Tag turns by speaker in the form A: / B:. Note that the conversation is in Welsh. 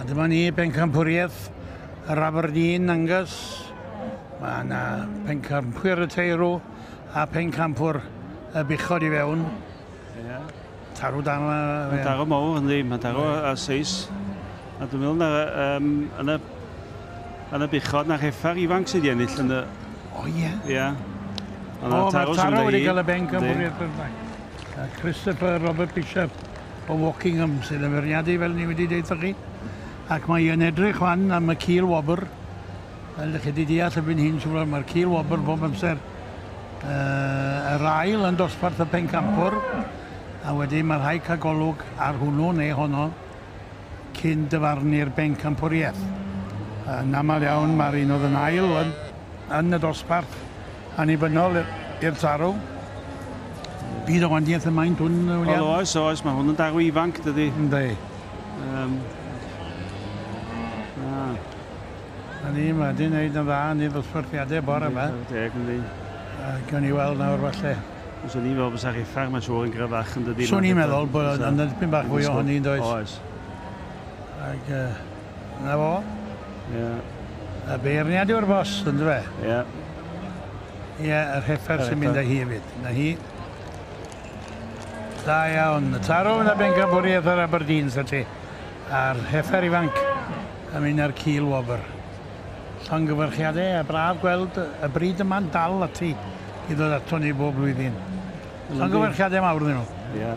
A: A dyma ni bencampwriaeth yr Aberdeen Angus. Mae yna pencampwyr y teirw a pencampwr y buchod i fewn.
B: Ie.
A: Tarw dan yma.
B: Mae'n tarw mawr, yndi. Mae'n tarw a seis. A dwi'n meddwl na, yn y, yn y buchod, na'r heffar ifanc sydd wedi ennill yn y...
A: O ie.
B: Ie.
A: O, mae'r tarw wedi cael y bencampwriaeth bynnag. Christopher Robert Bishop o Wokingham sydd yn feirniadu, fel ni wedi deud chi. Ac mae yn edrych wan am y cil wobr. Fel ydych chi wedi deall erbyn hyn, siŵr, mae'r cil wobr bob amser yr ail yn dosbarth y pencampwr. A wedyn mae rhaid cael golwg ar hwnnw neu honno cyn dyfarnu'r bencampwriaeth. Yn aml iawn mae'r un oedd yn ail yn y dosbarth annibynnol i'r tarw. Bydd o waniaeth y maint hwn, William?
B: Wel, oes, oes. Mae hwn yn darw ifanc, dydy.
A: Yndi. Na ni, mae wedi gwneud yn dda yn ei ddosbarthiadau bore yma.
B: Deg, yndi.
A: Gawn ni weld nawr falle.
B: Swn i'n meddwl bysa rheffar, mae'n siŵr yn gryfach yn dydy.
A: Swn i'n meddwl bod yn dipyn bach fwy ohoni, yn does?
B: Oes.
A: Ac na fo.
B: Ie.
A: Y beirniad yw'r bos, ynddo fe?
B: Ie.
A: Ie, yr heffer sy'n mynd â hi hefyd. Na hi. Da iawn. Y tarw yn y bencampwriaeth yr Aberdeen, sa ti. A'r heffer ifanc yn mynd ar cil wobr. Llongyfarchiadau a braf gweld y bryd yma'n dal ati i ddod ato ni bob blwyddyn. Llongyfarchiadau mawr iddyn nhw.
B: Ie.